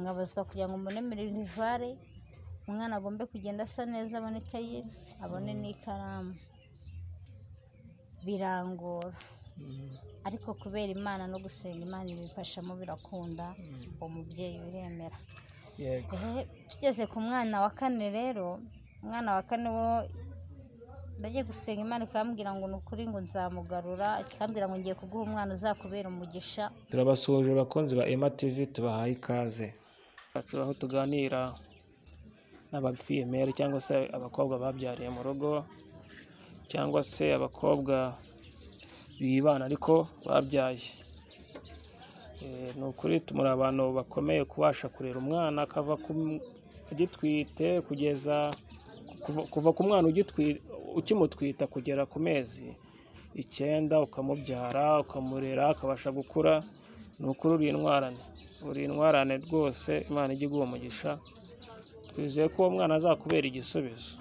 Nkabazwa kugira ngo mbone minerivare, umwana agombe kugenda asa neza, abone ikayi, abone n'ikaramu. Birangora, ariko kubera Imana no gusenga Imana ibifashamo birakunda, uwo mubyeyi biremera. Yego. Tugeze ku mwana wa kane rero, umwana wa kane wo ndagiye gusenga Imana ikambwira ngo ni ukuri ngo nzamugarura, ikambwira ngo ngiye kuguha umwana uzakubera umugisha. Turabasuhuje abakunzi ba Emma TV, tubahaye ikaze. Aho tuganira n'abafiyemeri cyangwa se abakobwa babyariye mu rugo, cyangwa se abakobwa bibana ariko babyaye. Ni ukuri muri abantu bakomeye kubasha kurera umwana akava agitwite kugeza kuva ku mwana ukimutwita kugera ku mezi 9, ukamubyara ukamurera akabasha gukura. Ni ukuri uri intwarane, uri intwarane rwose. Imana ijye iguha umugisha, twizeye ko uwo mwana azakubera igisubizo.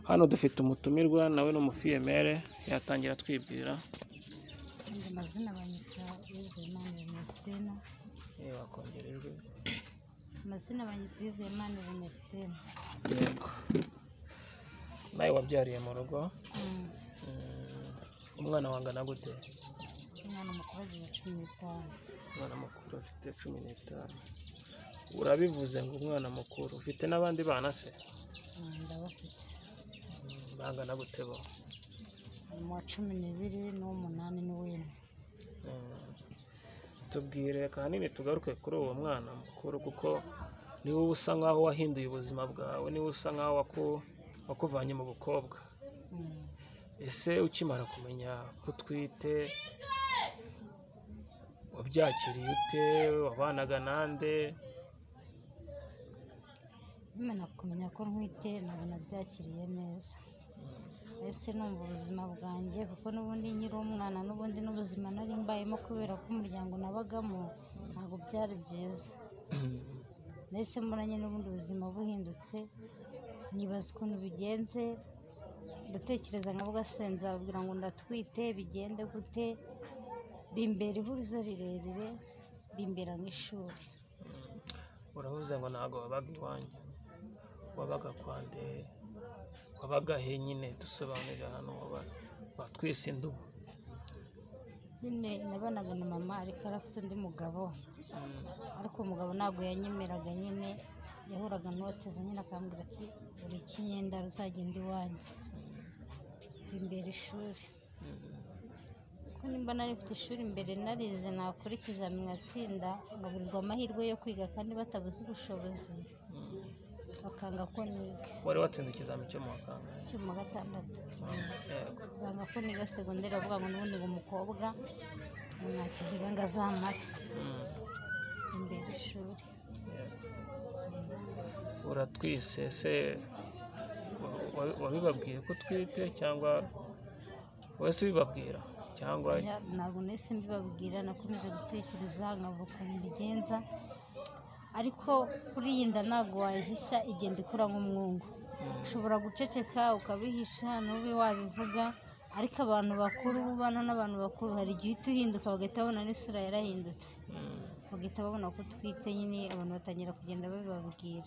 Hano dufite umutumirwa nawe ni umufiyemere, yatangira twibwira. Amazina banyita Uwizeyimana Ernestina. Wakongera ijwi. Amazina banyita Uwizeyimana Ernestina. Yego. Nawe wabyariye mu rugo? Umwana wangana gute? Umwana mukuru agira 15. Umwana mukuru afite 15. Urabivuze ngo umwana mukuru, ufite n'abandi bana se? Ndabafite. Bangana gute bo? Mu 12 n'umunani n'uw'ine. Tubwire ahanini tugaruke kuri uwo mwana mukuru, kuko niwe usa nkaho wahinduye ubuzima bwawe, niwe usa nkaho wakuvanye mu bukobwa. Ese ukimara kumenya ko utwite wabyakiriye ute? Wabanaga nande? Nkimara kumenya ko ntwite ntabwo nabyakiriye neza. Ese numva ubuzima bwanjye, kuko n'ubundi nkiri umwana n'ubundi n'ubuzima nari mbayemo kubera ko umuryango nabagamo ntabwo byari byiza. Nahise mbonanye n'ubundi ubuzima buhindutse, nibaza ukuntu bigenze, ndatekereza nkavuga se nzababwira ngo ndatwite bigende gute, bimbera ihurizo rirerire, bimbera nk'ishuri. Uravuze ngo ntabwo wabaga iwanyu, wabaga kwa nde? Wabaga he nyine? Dusobanurira ahantu watwise indubu. Nyine nabanaga na mama, ariko yari afite undi mugabo, ariko umugabo ntabwo yanyemeraga nyine, yahoraga antoteza nyine akambwira ati uri ikinyendaro uzagenda iwanyu. Bimbera ishuri, kuko nimba nari mfite ishuri mbere narize, nakora ikizamini nkatsinda, ngaburirwa amahirwe yo kwiga kandi batabuze ubushobozi, bakanga ko niga. Wari watsinze ikizamini cyo mu wa kangahe? Cyo mu wa 6. Banga ko niga segonderi, bavuga ngo n'ubundi ngo umukobwa ntacyo yiga ngo azamare. Imbere ishuri. Uratwise se wabibabwiye ko utwite cyangwa wese ubibabwira? Cyangwa ntabwo nahise mbibabwira, nakomeje gutekereza nkavuga ukuntu mbigenza, ariko kuri iyi nda ntabwo wayihisha, igenda ikura nk'umwungu. Ushobora guceceka ukabihisha ntube wabivuga, ariko abantu bakuru ubana n'abantu bakuru hari igihe uhita uhinduka bagahita babona n'isura yarahindutse, bagahita babona ko utwite nyine, abantu batangira kugenda babibabwira,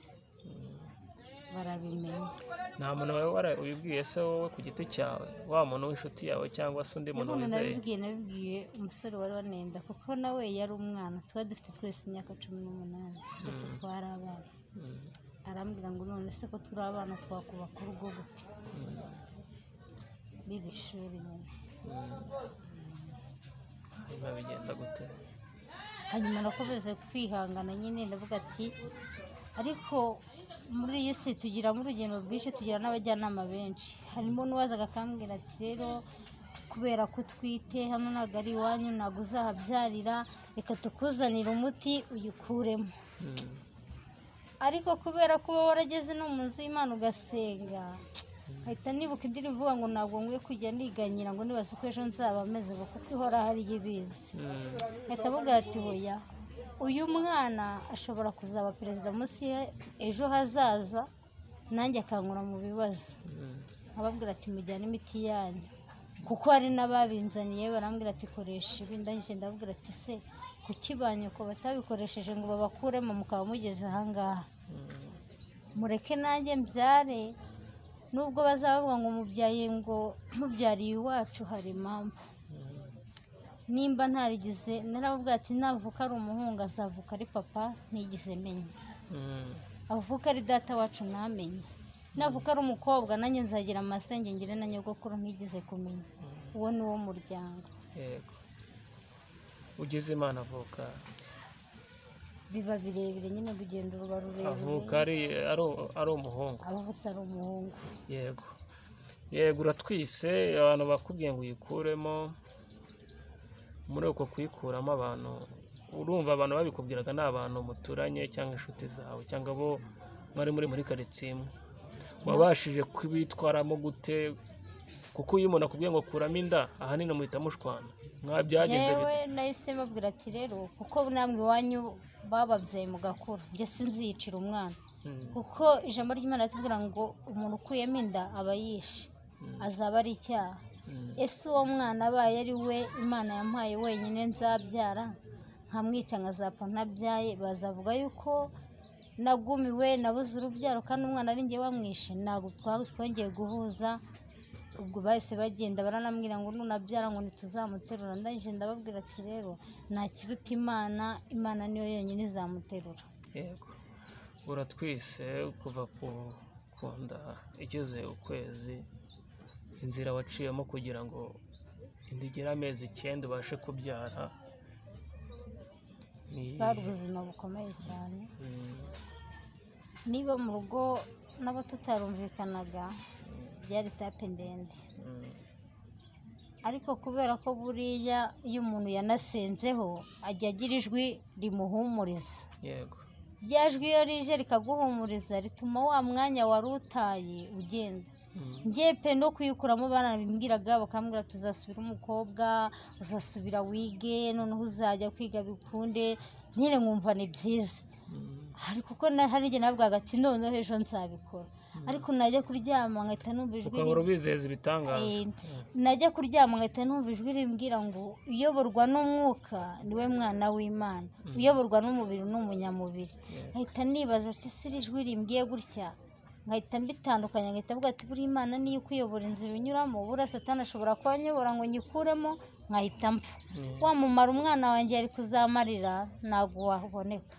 barabimenya. Nta muntu wawe ubibwiye se wowe ku giti cyawe, wa muntu w'inshuti yawe cyangwa se undi muntu wizeye? Nabibwiye umusore wari wanenda, kuko nawe yari umwana, twari dufite twese imyaka 18, twese twari abana. Arambwira ngo none se ko turi abana twakubaka urugo gute? Biba ishuri nyine. Hanyuma bigenda gute? Hanyuma nakomeze kwihangana nyine, ndavuga ati ariko muri iyi si tugiramo urugendo rwinshi, tugira n'abajyanama benshi. Harimo n'uwazaga akambwira ati rero kubera ko utwite hano ntabwo ari iwanyu, ntabwo uzahabyarira, reka tukuzanire umuti uyikuremo. Ariko kubera ko uba warageze no mu nzu y'Imana ugasenga, nkahita nibuka indirimbo ivuga ngo ntabwo nkwiye kujya niganyira ngo nibaze uko ejo nzaba meze, ngo kuko ihora hariyo ibizi. Nkahita mubwira ati hoya, uyu mwana ashobora kuzaba perezida munsi ejo hazaza, nanjye akankura mu bibazo. Nkababwira ati mujyane imiti yanyu, kuko hari n'ababinzaniye barambwira ati koresha ibi, ndangije ndababwira ati se Kuki ba nyoko batabikoresheje ngo babakuremo mukaba mugeze ahangaha? Mureke nanjye mbyare, nubwo bazavuga ngo mubyaye ngo mubyariye iwacu, hari impamvu. Nimba ntarigize naravuga ati navuka ari umuhungu azavuka ari papa ntigeze menya, avuka ari data wacu ntamenye, navuka ari umukobwa nanjye nzagira amasenge ngire na nyogokuru ntigeze kumenya. Uwo ni wo muryango. Yego, ugize Imana avuka biba birebire nyine, urugendo ruba rurerure. Avuka ari umuhungu. Avutse ari umuhungu. Yego yego, uratwise, abantu bakubwiye ngo uyikuremo. Muri uko kuyikuramo abantu, urumva abantu babikubwiraga ni abantu muturanye cyangwa inshuti zawe cyangwa abo mwari muri karitsiye imwe. Wabashije kubitwaramo gute? Kuko iyo umuntu akubwiye ngo kuramo inda, ahanini muhita mushwana. Mwabyagenze Yewe, bite? nahise mbabwira ati rero kuko namwe iwanyu bababyaye mugakura, njye sinziyicira umwana, kuko ijambo ry'Imana ritubwira ngo umuntu ukuyemo inda aba yishe, azaba ari icyaha. Ese uwo mwana abaye ari we Imana yampaye wenyine nzabyara, nkamwica nkazapfa ntabyaye, bazavuga yuko nagumiwe nabuze urubyaro kandi umwana ari njye wamwishe? Ntabwo twongeye guhuza. Ubwo bahise bagenda baranambwira ngo nunabyara ngo ntituzamuterura. Ndangije ndababwira ati rero nta kiruta Imana, Imana niyo yonyine izamuterura. Yego, uratwise, kuva ku nda igeze ukwezi, inzira waciyemo kugira ngo inda igere amezi 9 ubashe kubyara ni Bwari ubuzima bukomeye cyane. Niba mu rugo nabo tutarumvikanaga, byari étape ndende. Ariko kubera ko buriya iyo umuntu yanasenzeho ajya agira ijwi rimuhumuriza, rya jwi iyo rije rikaguhumuriza rituma wa mwanya wari utaye ugenda. Njye pe no kuyikuramo banabimbwiraga, bakambwira tuzasubira umukobwa, uzasubira wige, noneho uzajya kwiga bikunde, ntire nkumva ni byiza. Ariko kuko hari igihe navugaga ati noneho ejo nzabikora, ariko najya kuryama nkahita numva ijwi Ukahora ubizeza ibitangaza. Najya kuryama nkahita numva ijwi rimbwira ngo uyoborwa n'umwuka niwe mwana w'Imana, uyoborwa n'umubiri ni umunyamubiri. Nkahita nibaza ati ese iri jwi rimbwiye gutya, nkahita mbitandukanya, nkahita mvuga ati buriya Imana niyo ikuyobora inzira unyuramo, buriya Satani ashobora kuba anyobora ngo nyikuremo nkahita mpfa. Wa mumaro umwana wanjye yari kuzamarira ntabwo waboneka.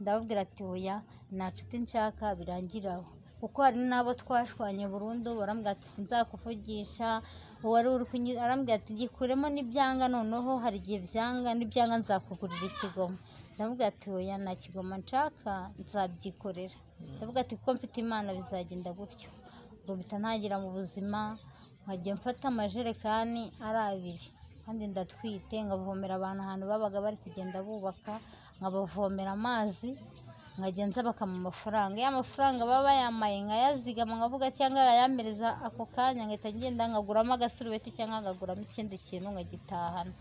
Ndababwira ati oya, nta nshuti nshaka, birangiraho. Kuko hari n'abo twashwanye burundu, barambwira ati sinzakuvugisha, uwari uri arambwira ati gikuremo n'ibyanga, noneho hari igihe byanga, n'ibyanga nzakugurira ikigoma. Ndamubwira ati oya, nta kigoma nshaka, nzabyikorera. Ndavuga ati kuko mfite Imana bizagenda gutyo. Ubwo mpita ntangira mu buzima, nkajya mfata amajerekani ari abiri kandi ndatwite, nkavomera abantu ahantu babaga bari kugenda bubaka, nkabavomera amazi, nkajya nza bakampa amafaranga. Ya mafaranga baba bayampaye nkayazigama, nkavuga cyangwa yayampereza ako kanya nkahita ngenda nkaguramo agasurubeti cyangwa nkaguramo ikindi kintu nkagitahana.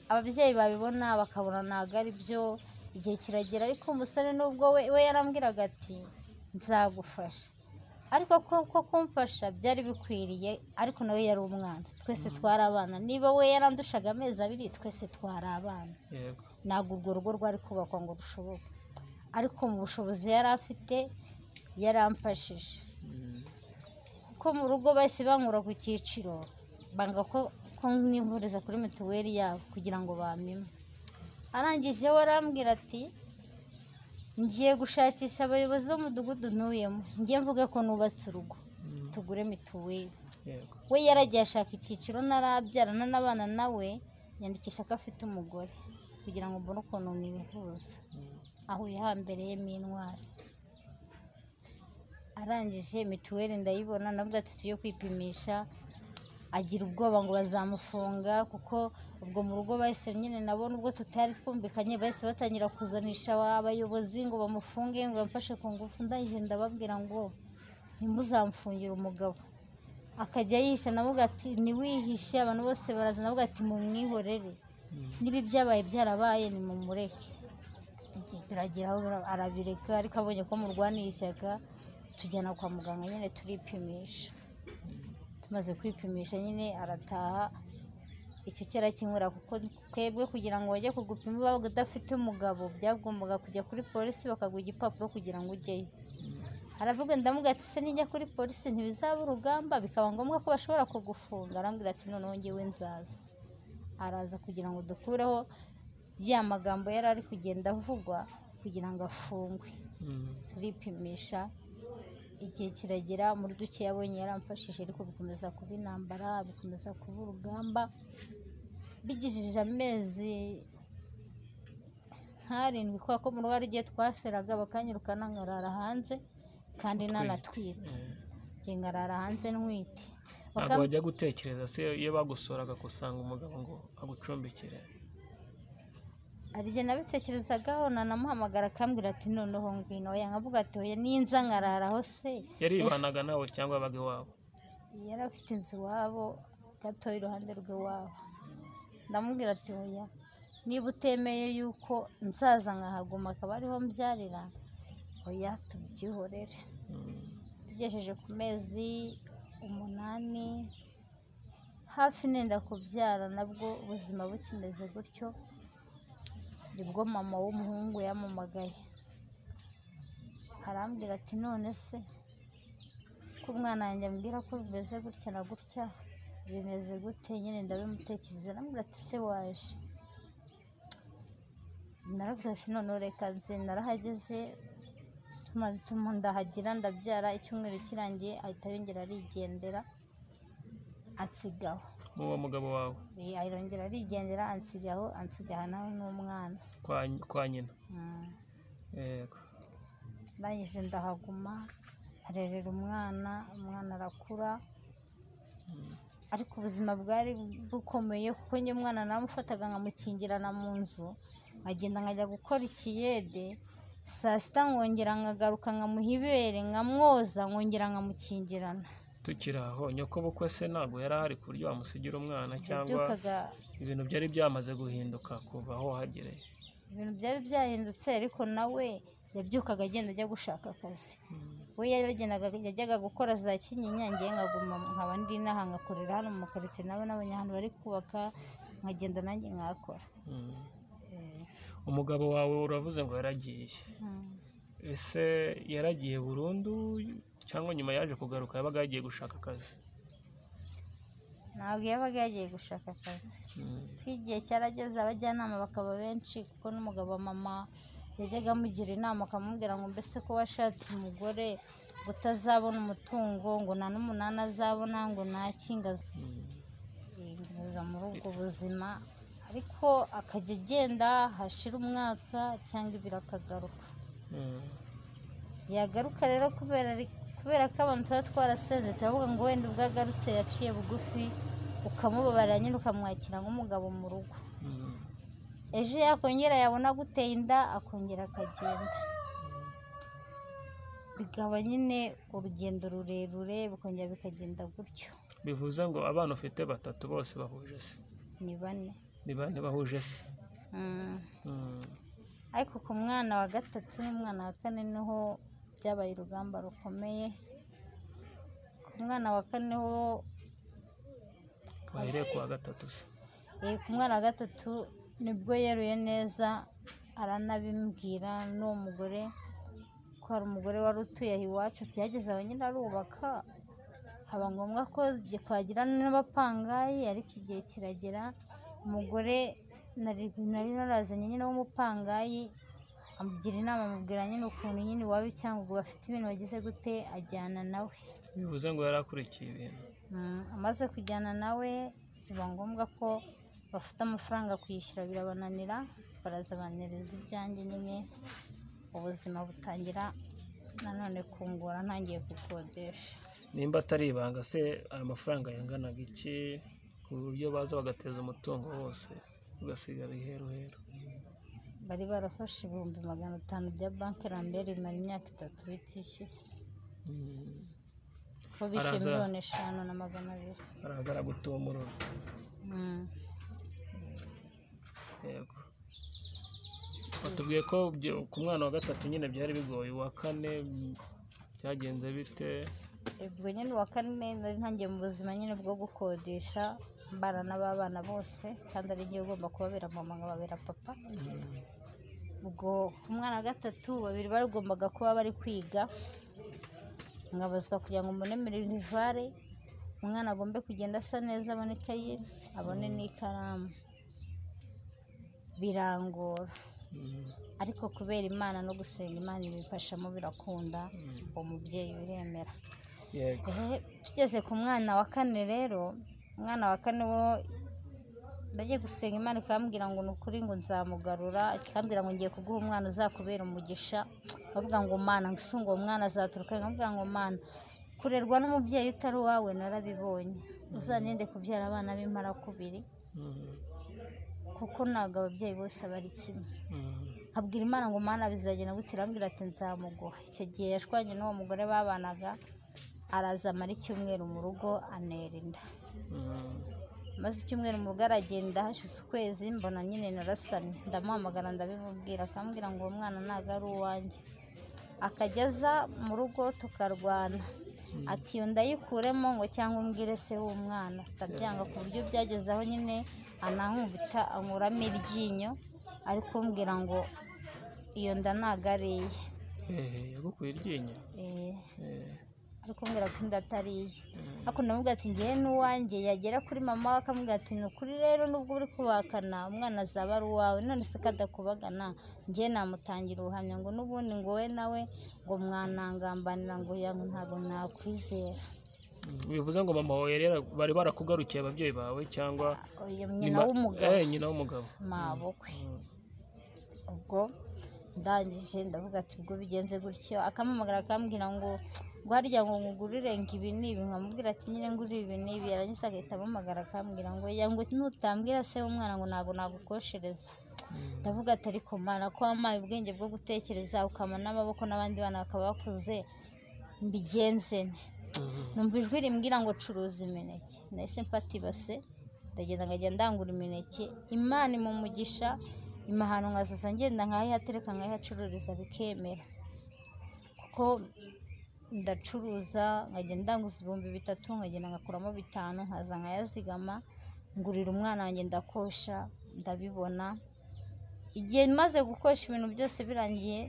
Ababyeyi babibona bakabona ntabwo ari byo. Igihe kiragera, ariko umusore nubwo we yarambwiraga ati nzagufasha, ariko ko kumfasha byari bikwiriye, ariko nawe yari umwana, twese twari abana. Niba we yarandushaga amezi 2, twese twari abana. Ntabwo urwo rugo rwari kubakwa ngo rushoboke, ariko mu bushobozi yari afite yaramfashije. Kuko mu rugo bahise bankura ku cyiciro, banga ko nivuriza kuri mituweli yabo kugira ngo bampime. Arangije we arambwira ati ngiye gushakisha abayobozi b'umudugudu ntuyemo, ngiye mvuge ko nubatse urugo tugure mituweli. We yaragiye ashaka icyiciro narabyara n'abana nawe yandikisha ko afite umugore kugira ngo mbone ukuntu nivuza. Aho yahambereyemo intwari. Arangije mituweli ndayibona, navuga ati tujye kwipimisha, agira ubwoba ngo bazamufunga, kuko ubwo mu rugo bahise nyine nabo nubwo tutari twumvikanye bahise batangira kuzanisha abayobozi ngo bamufunge, ngo bamfashe ku ngufu. Ndangije ndababwira ngo ntimuzamfungire umugabo, akajya yihisha. Navuga ati ntiwihishe, abantu bose baraza. Navuga ati mumwihorere, niba ibyabaye byarabaye nimumureke. Birageraho arabireka, ariko abonye ko murwaniye ishyaka tujyana kwa muganga nyine turipimisha. Tumaze kwipimisha nyine arataha. Icyo cyarakinywera kuko Twebwe kugira ngo bajye kugupima ubaga udafite umugabo, byagombaga kujya kuri polisi bakaguha igipapuro kugira ngo ujyeyo. Aravuga, ndamubwira ati se nijya kuri polisi ntibizaba urugamba, bikaba ngombwa ko bashobora kugufunga? Arambwira ati noneho njyewe nzaza. Araza kugira ngo dukureho ya magambo yari ari kugenda avugwa kugira ngo afungwe. Turipimisha, igihe kiragera, muri duke yabonye yaramfashije, ariko bikomeza kuba intambara, bikomeza kuba urugamba. Bigishije amezi nk'arindwi, kubera ko mu rugo hari igihe twaseraga bakanyirukana nkarara hanze kandi Utwite. nanatwite, njye nkarara hanze ntwite. Ntabwo wajya gutekereza se iyo bagusuraga gusanga umugabo ngo agucumbikire? Hari igihe nabitekerezagaho, nanamuhamagara akambwira ati noneho ngwino, oya, nkavuga ati oya, ninza nkararaho se. Yaribanaga nawe cyangwa yabaga iwabo? Yari afite inzu iwabo gato iruhande rw'iwabo. Ndamubwira ati oya, niba utemeye yuko nzaza nkahaguma akaba ariho mbyarira, oya tubyihorere. Tugejeje ku mezi 8 hafi nenda kubyara, nabwo ubuzima bukimeze gutyo, nibwo mama w'umuhungu yampamagaye arambwira ati none se ko umwana wanjye ambwira ko bimeze gutya na gutya, bimeze gute? Nyine ndabimutekereza, arambwira ati se waje? Naravuze ati noneho reka nze. Narahageze, ndahagira, ndabyara, icyumweru kirangiye ahita yongera arigendera ansigaho. N'uwo mugabo wawe? Arongera arigendera ansigaho, ansigaha nawe n'umwana. Kwa nyina? Yego. Ndangije ndahaguma, arerera umwana, umwana arakura, ariko ubuzima bwari bukomeye kuko njye umwana naramufataga nkamukingirana mu nzu, nkagenda nkajya gukora ikiyede, saa sita nkongera nkagaruka nkamuha ibere, nkamwoza, nkongera nkamukingirana. Tukiri aho, nyoko bukwe se ntabwo yari ahari ku buryo wamusigira umwana cyangwa Yabyukaga. ibintu byari byamaze guhinduka kuva aho wahagereye? Ibintu byari byahindutse, ariko nawe yabyukaga agenda ajya gushaka akazi. We yaragendaga, yajyaga gukora za Kinyinya, njyewe nkaguma nkaba ndi inaha nkakorera hano mu karitsiye, nawe nabonye ahantu bari kubaka nkagenda nanjye nkahakora. Umugabo wawe uravuze ngo yaragiye, ese yaragiye burundu cyangwa nyuma yaje kugaruka yabaga yagiye gushaka akazi? Ntabwo yabaga yagiye gushaka akazi, kuko igihe cyarageze abajyanama bakaba benshi, kuko n'umugabo wa mama yajyaga amugira inama akamubwira ngo mbese ko washatse umugore ngo utazabona umutungo, ngo nta n'umunani azabona, ngo nta kinga aza muri ubwo buzima, ariko akajya agenda hashira umwaka cyangwa 2 akagaruka. Yagaruka rero kubera ko abantu tuba twarasenze, turavuga ngo wenda ubwo agarutse yaciye bugufi, ukamubabarira nyine ukamwakira nk'umugabo mu rugo. Ejo yakongera yabona aguteye inda akongera akagenda, bikaba nyine urugendo rurerure, bikongera bikagenda gutyo. Bivuze ngo abana ufite 3 bose bahuje se? Ni 4. Ni 4 bahuje se? Ariko ku mwana wa 3 n'umwana wa 4 niho byabaye urugamba rukomeye. Ku mwana wa 4 ho Wahereye ku wa 3 se? Ku mwana wa 3 nibwo yeruye neza, aranabimbwira n'uwo mugore ko hari umugore wari utuye aho iwacu, byageze aho nyine arubaka, haba ngombwa ko twagira n'abapangayi, ariko igihe kiragera umugore nari narazanye nyine w'umupangayi amugira inama, amubwira nyine ukuntu nyine iwabo cyangwa ngo bafite ibintu bagize gute, ajyana nawe. Bivuze ngo yari akurikiye ibintu. Amaze kujyana nawe biba ngombwa ko bafite amafaranga kwishyura birabananira, baraza bantereza ibyanjye nyine, ubuzima butangira nanone kungora, ntangiye gukodesha. Nimba atari ibanga se ayo mafaranga yanganaga iki ku buryo baza bagateza umutungo wose ugasigara iheruheru? Bari barafashe 500,000 bya banki Lambert bimara imyaka 3 bitishyura. Ko bishyuye 5,200,000. Araza aragutumurura. Yego. Batubwiye ko ku mwana wa 3 nyine byari bigoye, uwa 4 byagenze bite? Ubwo nyine uwa 4 nari ntangiye mu buzima nyine bwo gukodesha, mbana n'ababana bose, kandi ari njye ugomba kubabera mama nkababera papa. Ubwo umwana wa gatatu babiri bagombaga kuba bari kwiga, nkabazwa kugira ngo mbone minerivare, umwana agombe kugenda asa neza, abone ikayi, abone n'ikaramu. Birangora, ariko kubera Imana no gusenga Imana ibifashamo birakunda, uwo mubyeyi biremera. Yego. Tugeze ku mwana wa kane rero, umwana wa kane wo ndagiye gusenga Imana ikambwira ngo ni ukuri ngo nzamugarura, ikambwira ngo ngiye kuguha umwana uzakubera umugisha. Bavuga ngo Mana ngo uwo mwana azaturuka, nkavuga ngo Mana kurerwa n'umubyeyi utari uwawe narabibonye, uzaninde kubyara abana b'imparakubiri, kuko ntabwo ababyeyi bose bari kimwe. Nkabwira Imana ngo Mana bizagenda gute, irambwira ati nzamuguha. Icyo gihe yashwanye n'uwo mugore babanaga, araza amara icyumweru mu rugo anera inda. Maze icyumweru mu rugo aragenda, hashize ukwezi mbona nyine narasamye, ndamuhamagara ndabimubwira, akambwira ngo uwo mwana ntabwo ari uwanjye. Akajya aza mu rugo tukarwana, ati iyo ndayikuremo ngo cyangwa umbwire se w'umwana, ndabyanga ku buryo byageze aho nyine anankubita ankuramo iryinyo, ari kumbwira ngo iyo nda ntabwo ari iye. Yagukuye iryinyo? Ari kumbwira ko inda atari iye. Ariko ndamubwira ati ngewe n'uwanjye, yagera kuri mama we akamubwira ati ni ukuri rero nubwo uri kubakana umwana azaba ari uwawe, none se kadakubagana ngewe namutangira ubuhamya ngo n'ubundi ngo we nawe ngo mwanangambanira ngo yangu ntabwo nakwizera. Bivuze ngo mama wawe rero bari barakugarukiye ababyeyi bawe cyangwa nyina w'umugabo? Nyina w'umugabo. Mabukwe. Ubwo ndangije ndavuga ati ubwo bigenze gutyo, akampamagara akambwira ngo harya ngo ngugurire ngo ibi n'ibi, nkamubwira ati nyine ngurire ibi n'ibi, yarangiza agahita ampamagara akambwira ngo ya ngo nutambwira se w'umwana ngo ntabwo nagukoshereza. Ndavuga ati ariko Mana ko wampaye ubwenge bwo gutekereza ukampa n'amaboko n'abandi bana bakaba bakuze, mbigenze nte? Numva ijwi rimbwira ngo curuza imineke. Nahise mfata ibase ndagenda nkajya ndangura imineke, Imana imumugisha impa ahantu nkazaza ngenda nkayihatereka nkayihacururiza bikemera, kuko ndacuruza nkajya ndanguza 3000 nkagenda ngakuramo 5 nkaza nkayazigama, ngurira umwana wanjye ndakosha ndabibona. Igihe maze gukosha ibintu byose birangiye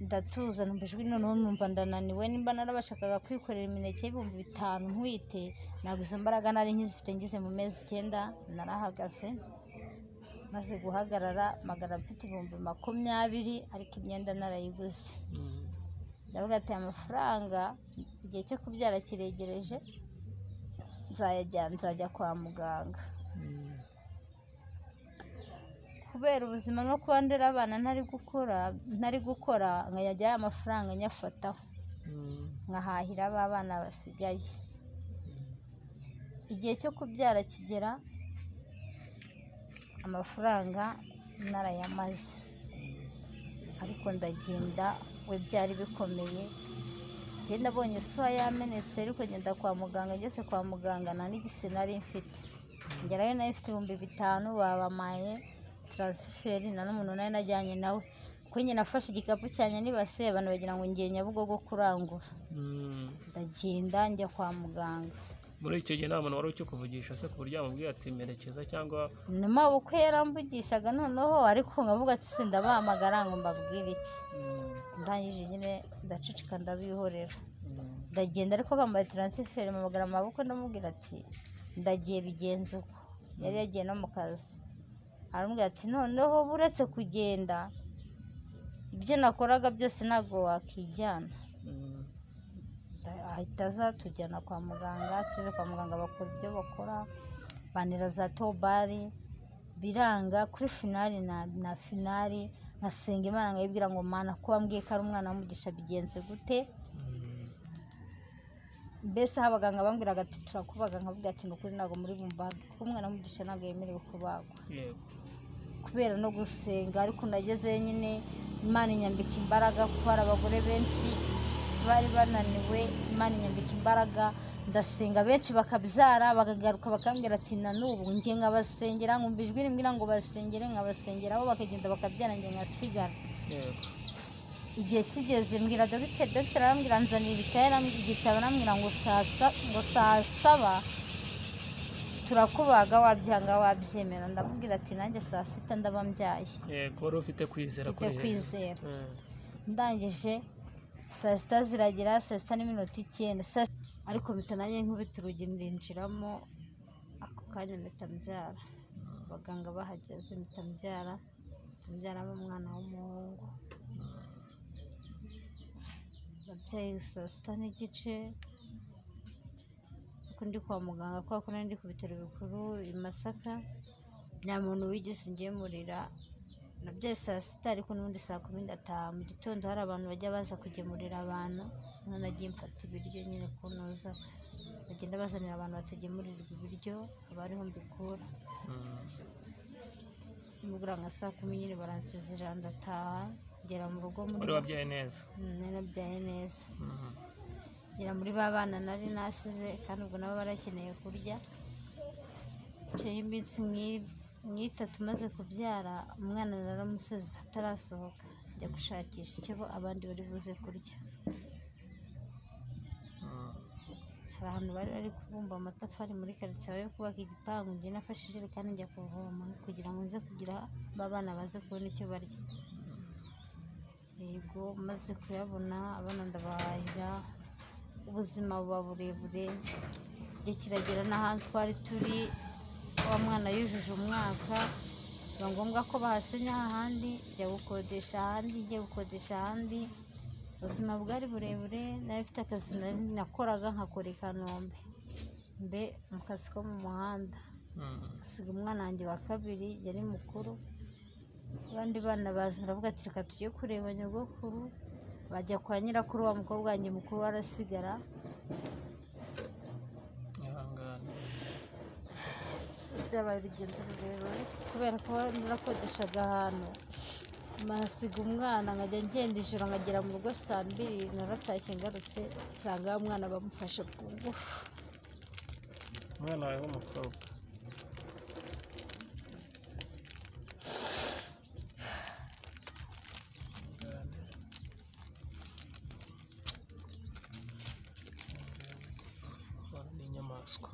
ndatuza, numva ijwi noneho numva ndananiwe, nimba narabashakaga kwikorera imineke y'5000 ntwite, ntabwo izo mbaraga nari nkizifite. Ngeze mu mezi 9 narahagaze, maze guhagarara magana mfite 20,000 ariko imyenda narayiguze. Ndavuga ati amafaranga igihe cyo kubyara kiregereje, nzajya kwa muganga. Kubera ubuzima no kuba ndera abana ntari gukora, nkajya aya mafaranga nyafataho nkahahira ba bana basigaye. Igihe cyo kubyara kigera amafaranga narayamaze, ariko ndagenda we byari bikomeye. Ngenda abonye soya yamenetse, ariko ngenda kwa muganga, ngeze kwa muganga nta n'igise nari mfite, ngerayo nari mfite 5000 babamaye taransiferi, na n'umuntu nari najyanye nawe, kuko njye nafashe igikapu cyanjye nibase abantu bagira ngo ngiye Nyabugogo kurangura. Ndagenda njya kwa muganga. Muri icyo gihe nta muntu wari ukikuvugisha se ku buryo yamubwiye ati merekeza cyangwa? Nyuma ubukwe yaramvugishaga noneho, ariko nkavuga ati sindabahamagara ngo mbabwire iki. Ndangije nyine ndaceceka ndabihorera, ndagenda ariko bambaye taransiferi, mpamagara amaboko ndamubwira ati ndagiye bigenze uko. Yari yagiye no mu kazi, aramubwira ati noneho buretse kugenda ibyo nakoraga byose ntabwo wakijyana. Ahita aza tujyana kwa muganga, tugeze kwa muganga bakora ibyo bakora, banira za tobari biranga. Kuri finali na finali nkasenga Imana nkayibwira ngo Mana ko wambwiye ko ari umwana w'umugisha bigenze gute? Mbese aho abaganga bambwiraga ati turakubaga, nkavuga ati ni ukuri ntabwo muri bumbage, kuko umwana w'umugisha ntabwo yemerewe kubagwa. Kubera no gusenga, ariko nagezeyo nyine Imana inyambika imbaraga, kuko hari abagore benshi bari bananiwe, Imana inyambika imbaraga ndasenga, benshi bakabyara bakagaruka bakambwira ati na n'ubu njye nkabasengera, nkumva ijwi rimbwira ngo basengere, nkabasengera bo bakagenda bakabyara njye nkasigara. Igihe kigeze mbwira dogiteri, dogiteri arambwira nzanira ibitabo, arambwira ngo saa 7 Turakubaga wabyanga wabyemera. Ndamubwira ati nanjye saa sita ndaba mbyaye. Yego, wari ufite kwizera kuri kwizera. Ndangije saa sita ziragera, saa sita n'iminota 9, ariko mpita nanjye nkubita urugi ndinjiramo, ako kanya mpita mbyara. Abaganga bahageze mpita mbyara, mbyaramo umwana w'umuhungu. Nabyaye saa sita n'igice, ariko ndi kwa muganga kubera ko nari ndi ku bitaro bikuru i Masaka, nta muntu wigeze ungemurira. Nabyaye saa sita ariko n'ubundi saa kumi ndataha. Mu gitondo hari abantu bajya baza kugemurira abantu, none nagiye mfata ibiryo nyine kunoza, bagenda bazanira abantu batagemurirwa ibiryo, aba ariho mbikura. Nibura nka saa kumi nyine baransezerera ndataha, ngera mu rugo muri wari wabyaye neza. Nari nabyaye neza. Ngera muri ba bana nari nasize, kandi ubwo nabo barakeneye kurya. Ncaye iminsi nk'itatu maze kubyara, umwana naramusize atarasohoka, njya gushakisha icyo abandi bari buze kurya. Hari ahantu bari bari kubumba amatafari muri karitsiye yo kubaka igipangu, njye nafashe ijerekani njya kuvoma kugira ngo nze kugira ba bana baze kubona icyo barya. Yego, maze kuyabona abana ndabahahira, ubuzima buba burebure. Igihe kiragera n'ahantu twari turi, wa mwana yujuje umwaka, biba ngombwa ko bahasenya ahandi, njya gukodesha ahandi, njya gukodesha ahandi. Ubuzima bwari burebure, nari mfite akazi nakoraga nkakora i Kanombe, mbe mu kazi ko mu muhanda. Asiga umwana wanjye wa kabiri yari mukuru, abandi bana baza baravuga ati reka tujye kureba nyogokuru, bajya kwa nyirakuru, wa mukobwa wanjye mukuru arasigara. Byabaye urugendo rurerure kubera ko narakodeshaga ahantu, mpasiga umwana nkajya ngenda ijoro nkagera mu rugo saa mbiri. Naratashye ngarutse nsanga wa mwana bamufashe ku ngufu. Umwana wawe w'umukobwa? Ni inyamaswa.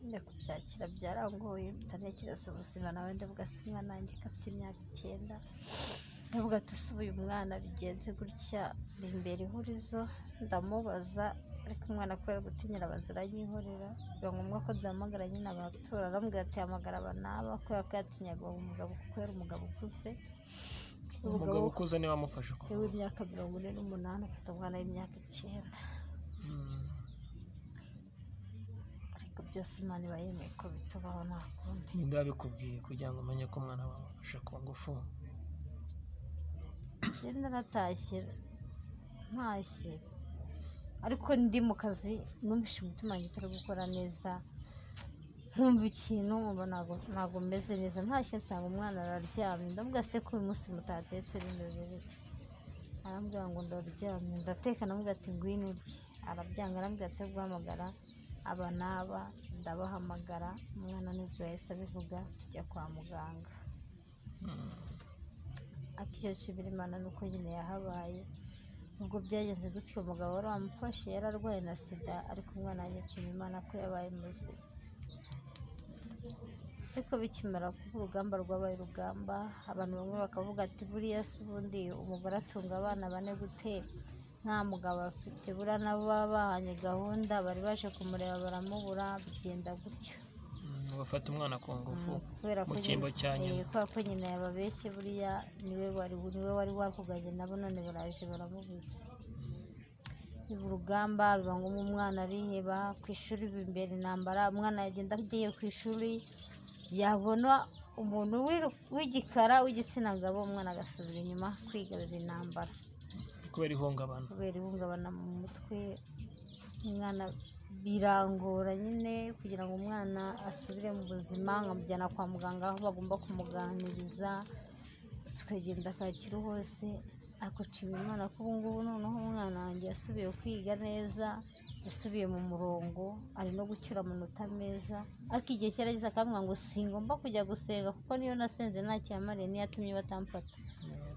Njya kubyakira byarangoye, ntekereza ubuzima nawe ndavuga se umwana wanjye ko afite imyaka 9, ndavuga ati se uyu mwana bigenze gutya bimbera ihurizo. Ndamubaza ariko umwana kubera gutinyira abanza aranyihorera, biba ngombwa ko duhamagara nyine abatura, arambwira ati hamagara aba n'aba, kubera ko yatinyaga uwo mugabo kuko yari umugabo ukuze. Umugabo ukuze niwe wamufashe ku ngufu w'imyaka 48 afite umwana w'imyaka 9. Ariko byose Imana iba yemeye ko bitubaho, nta kundi. Ninde wabikubwiye kugira ngo umenye ko umwana wamufashe ku ngufu? Njye naratashye ntashye, ariko ndi mu kazi numvise umutima wanjye utari gukora neza, nkumva ikintu nkumva ntabwo meze neza. Ntashye nsanga umwana araryamye, ndavuga se ko uyu munsi mutatetse bimeze bite? Arambwira ngo ndaryamye. Ndateka, ndamubwira ati ngwino urye, arabyanga, arambwira ati guhamagara aba n'aba, ndabahamagara. Umwana nibwo yahise abivuga, tujya kwa muganga. Ariko icyo nshimira Imana ni uko nyine yahabaye. Ubwo byagenze gutyo, umugabo wari wamufashe yari arwaye na sida, ariko umwana wanjye nshima Imana ko yabaye muzima. Ariko bikimara kuba urugamba rwabaye urugamba, abantu bamwe bakavuga ati buriya se ubundi umugore atunga abana 4 gute nta mugabo afite? Buriya nabo baba bahanye gahunda, bari baje kumureba baramubura, bigenda gutyo. Bafata umwana ku ngufu mu cyimbo cya nyina. Kubera ko nyina yababeshye, buriya niwe wari wavuganye nabo, none baraje baramubuza. Biba urugamba, biba ngombwa umwana ariheba. Ku ishuri biba imbere intambara, umwana yagenda agiye ku ishuri yabona umuntu w'igikara w'igitsina gabo, umwana agasubira inyuma kwiga, biba intambara kubera ihungabana. Kubera ihungabana mu mutwe, umwana birangora nyine kugira ngo umwana asubire mu buzima. Nkamujyana kwa muganga aho bagomba kumuganiriza, tukagenda Kacyiru hose. Ariko nshima Imana ko ubu ngubu noneho umwana wanjye yasubiye kwiga neza, Yasubiye mu murongo, ari no gucyura amanota meza, ariko igihe cyarageze akambwira ngo singomba kujya gusenga kuko niyo nasenze ntacyo yamariye, niyo yatumye batamfata.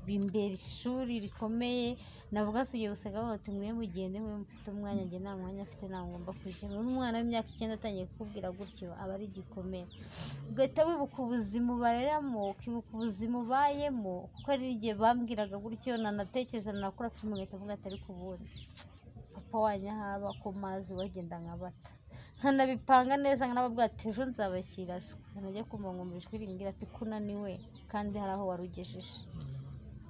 Bimbera ishuri rikomeye, navuga tugiye gusenga bavuga ati mwe mugende, mwe mufite umwanya, njye nta mwanya mfite, ntabwo ngomba kujya. N'umwana w'imyaka 9 atangiye kukubwira gutyo aba ari igikomere, ugahita wibuka ubuzima ubareramo, ukibuka ubuzima ubayemo, kuko hari igihe bambwiraga gutyo nanatekereza nanakora filime ngahita mvuga ati ariko ubundi papa wanyu ahaba ku mazi wagenda nkabata, nkanabipanga neza nkanababwira ati ejo nzabashyira isuku, najya kumva ngo ijwi rimbwira ati kunaniwe kandi hari aho wari ugejeje,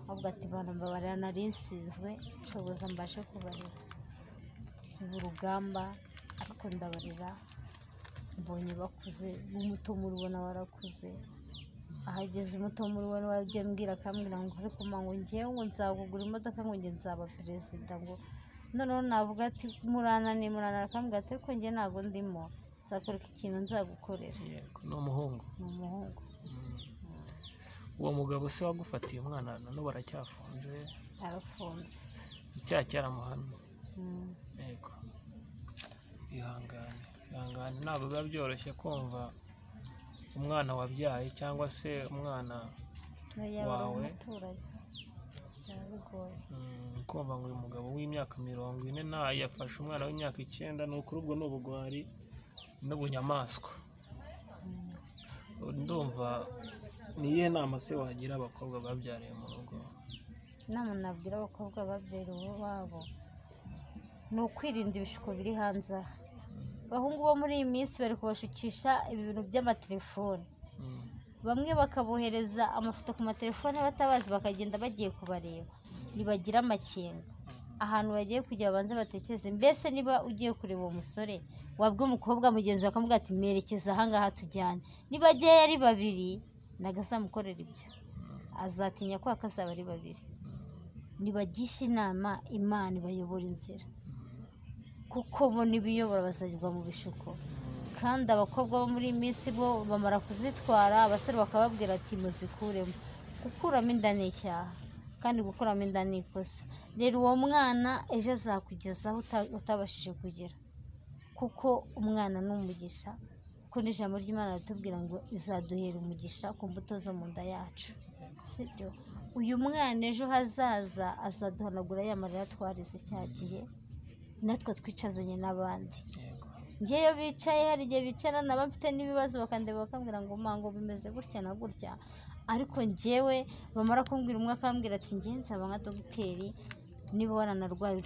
avuga ati bana mbabarira nari nsinzwe nshoboza mbashe kubarera, ubu urugamba ariko ndabarera, mbonye bakuze, n'umuto muri bo nawe warakuze, ahageze umuto muri bo nawe wagiye mbwira akambwira ngo ariko mama ngo njyewe ngo nzakugura imodoka ngo njye nzaba perezida, ngo noneho navuga ati murananiye murananiye akambwira ati ariko njye ntabwo ndimo, nzakwereka ikintu nzagukorera. Yego, ni umuhungu. Ni umuhungu. Uwo mugabo se wagufatiye umwana na n'ubu aracyafunze? Arafunze. Icyaha cyaramuhamye. Yego, ihangane ihangane, ntabwo biba byoroshye kumva umwana wabyaye cyangwa se umwana wawe. Kumva ngo uyu mugabo w'imyaka 40 yafashe umwana w'imyaka 9, ni ukuri ubwo ni ubugwari n'ubunyamaswa. Ndumva ni iyihe nama se wagira abakobwa babyariye mu rugo? Inama nabwira abakobwa babyariye iwabo ni ukwirinda ibishuko biri hanze aha. Abahungu bo muri iyi minsi bari kubashukisha ibintu by'amatelefoni, bamwe bakabohereza amafoto ku matelefone batabazi, bakagenda bagiye kubareba, ntibagira amakenga. Ahantu bagiye kujya babanze batekereze, mbese niba ugiye kureba uwo musore wabwe umukobwa mugenzi akamubwira ati merekeza ahangaha tujyane, niba agiye ari babiri ntabwo azamukorera ibyo, azatinya ko akazaba ari babiri. Nibagishe inama Imana ibayobora inzira, kuko bo nibiyobora bazagwa mu bishuko. Kandi abakobwa bo muri iyi minsi bo bamara kuzitwara, abasore bakababwira ati muzikuremo. Gukuramo inda ni icyaha, kandi gukuramo inda ni ikosa. Rero uwo mwana ejo azakugezaho utabashije kugera, kuko umwana ni umugisha, kuko n'ijambo ry'Imana ritubwira ngo izaduhera umugisha ku mbuto zo mu nda yacu, sibyo? Uyu mwana ejo hazaza azaduhanagura ya marira twarize cya gihe natwe twicazanye n'abandi. Njyewe bicaye hari igihe bicarana bafite n'ibibazo bakandeba bakambwira ngo mango bimeze gutya na gutya, ariko njyewe bamara kumbwira umwe akambwira ati njye nzaba nka dogiteri niba waranarwaye.